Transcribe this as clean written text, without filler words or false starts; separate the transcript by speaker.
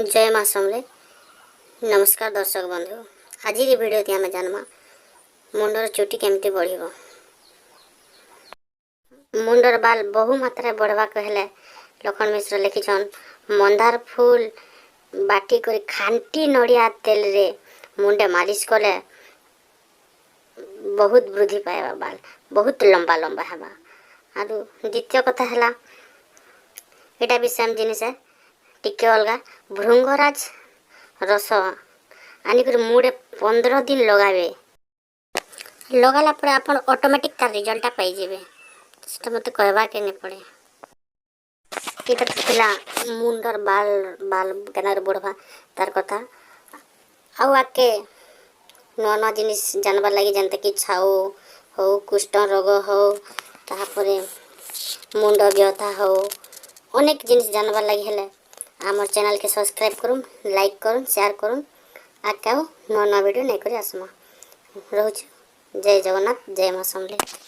Speaker 1: ଜୟ ମା ସମଲେଇ। ନମସ୍କାର ଦର୍ଶକ ବନ୍ଧୁ। ଆଜିର ଭିଡ଼ିଓଟି ଆମେ ଜାନମା, ମୁଣ୍ଡର ଚୁଟି କେମିତି ବଢ଼ିବ। ମୁଣ୍ଡର ବାଲ ବହୁ ମାତ୍ରାରେ ବଢ଼ବାକେ ହେଲେ ଲକ୍ଷ୍ମଣ ମିଶ୍ର ଲେଖିଛନ୍, ମନ୍ଦାର ଫୁଲ ବାଟି କରି ଖାଣ୍ଟି ନଡ଼ିଆ ତେଲରେ ମୁଣ୍ଡେ ମାଲିସ କଲେ ବହୁତ ବୃଦ୍ଧି ପାଇବା, ବାଲ ବହୁତ ଲମ୍ବା ଲମ୍ବା ହେବା। ଆରୁ ଦ୍ୱିତୀୟ କଥା ହେଲା, ଏଇଟା ବି ସେମ୍ ଜିନିଷ, ଟିକେ ଅଲଗା। ଭୃଙ୍ଗରାଜ ରସ ଆନିକରି ମୁଣ୍ଡେ 15 ଦିନ ଲଗାବେ। ଲଗାଲା ପରେ ଆପଣ ଅଟୋମେଟିକ୍ ତାର ରିଜଲ୍ଟଟା ପାଇଯିବେ। ସେଟା ମୋତେ କହିବାକେ ନାଇଁ ପଡ଼େ। ଏଇଟା ତ ଥିଲା ମୁଣ୍ଡର ବାଲ କେନାରେ ବଢ଼ବା ତାର କଥା। ଆଉ ଆଗକେ ନୂଆ ନୂଆ ଜିନିଷ ଜାନବାର୍ ଲାଗି, ଯେନ୍ତାକି ଛାଉ ହଉ, କୁଷ୍ଠ ରୋଗ ହଉ, ତାପରେ ମୁଣ୍ଡ ବ୍ୟଥା ହଉ, ଅନେକ ଜିନିଷ ଜାନବାର୍ ଲାଗି ହେଲେ ଆମର ଚ୍ୟାନେଲ୍କେ ସବସ୍କ୍ରାଇବ୍ କରୁନ୍, ଲାଇକ୍ କରୁନ୍, ସେୟାର କରୁନ୍। ଆଗକେ ଆଉ ନୂଆ ନୂଆ ଭିଡ଼ିଓ ନେଇକରି ଆସ୍ମା। ରହୁଛୁ। ଜୟ ଜଗନ୍ନାଥ, ଜୟ ମା ସମଲେଇ।